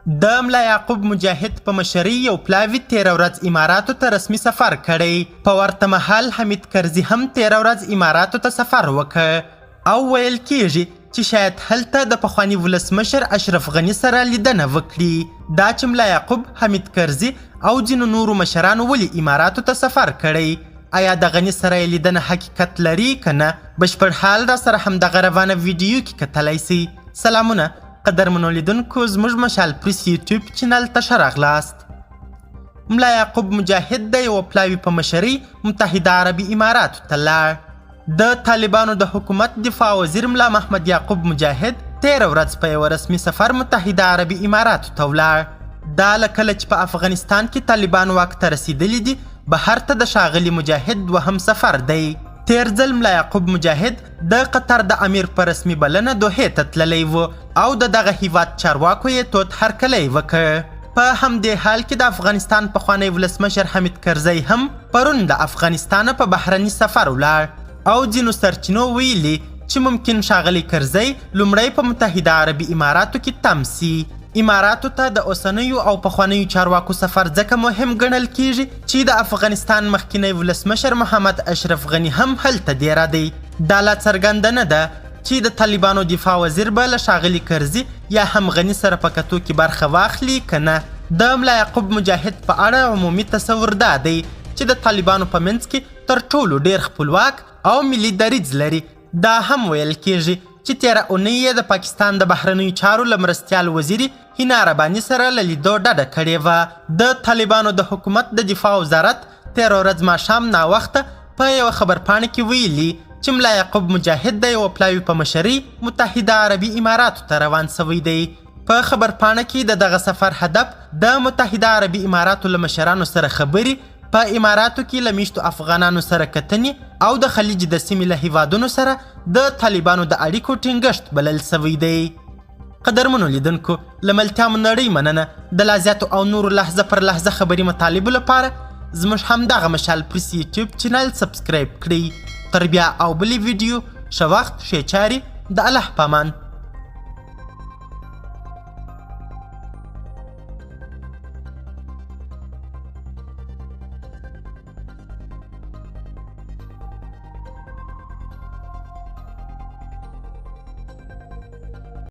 د ملا یعقوب مجاهد په مشرۍ یو پلاوي تېره ورځ اماراتو ته رسمي سفر کړی. په ورته مهال حمید کرزي هم تېره ورځ اماراتو ته سفر وکړ او ویل کېږي چې شاید هلته د پخواني ولسمشر اشرف غني سره لیدنه وکړي. دا چې ملا یعقوب، حمید کرزي او ځینو نورو مشرانو ولې اماراتو ته سفر کړی، ایا د غني سره یې لیدنه حقیقت لري که نه، بشپړ حال راسره همدغه روانه ویډیو کې کتلی سئ. سلامونه قدرمنو لیدونکو، زموږ مشال پریس یوټیوب چینل ته ښه راغلاست. ملا یعقوب مجاهد د یوه پلاوي په مشرۍ متحده عربي اماراتو ته لاړ. د طالبانو د حکومت دفاع وزیر ملا محمد یعقوب مجاهد تېره ورځ په یوه رسمي سفر متحده عربي اماراتو ته ولاړ. دا له کله چې په افغانستان کې طالبان واک ته رسېدلي دي، بهر ته د ښاغلي مجاهد دوهم سفر دی. تېر ځل ملا یعقوب مجاهد د قطر د امیر په رسمي بلنه دوحې ته تللی و او د دغه هیواد چارواکو یې تود هرکلی وکړ. په همدې حال کې د افغانستان پخوانی ولسمشر حامد کرزی هم پرون له افغانستانه په بهرني سفر ولاړ او ځینو سرچینو ویلي چې ممکن ښاغلی کرزی لومړی په متحده عربي اماراتو کې تم سي. اماراتو ته د اوسنیو او پخوانیو چارواکو سفر ځکه مهم ګڼل کیږي چې د افغانستان مخکینی ولسمشر محمد اشرف غني هم هلته دیره دی. دا لا څرګنده نه ده چې د طالبانو دفاع وزیر به له ښاغلي کرزي یا هم غني سره په کتو کې برخه واخلي که نه. د ملا یعقوب مجاهد په اړه عمومي تصور دا دی چې د طالبانو په منځ کې تر ټولو ډیر خپلواک او ملي دریځ لري. دا هم ویل کیږي چې تېره اونۍ یې د پاکستان د بهرنیو چارو له مرستیال وزیرې حنا رباني سره له لیدو ډډه کړې وه. د طالبانو د حکومت د دفاع وزارت تېره ورځ ماښام ناوخته په یوه خبرپاڼه کې ویلي چې ملا یعقوب مجاهد د یوه پلاوي په مشرۍ متحده عربي اماراتو ته روان شوی دی. په خبرپاڼه کې د دغه سفر هدف د متحده عربي اماراتو له مشرانو سره خبرې، په اماراتو کې له میشتو افغانانو سره کتنې او د خلیج د سیمې له هیوادونو سره د طالبانو د اړیکو ټینګښت بلل شوی دی. قدرمنو لیدونکو، له ملتیا مو نړۍ مننه. د لا زیاتو او نورو لحظه پر لحظه خبري مطالبو لپاره زموږ همدغه مشال پریس یوټیوب چینل سبسکرایب کړئ. تر بیا او بلې ویډیو، ښه وخت، ښې چارې، د الله پامان.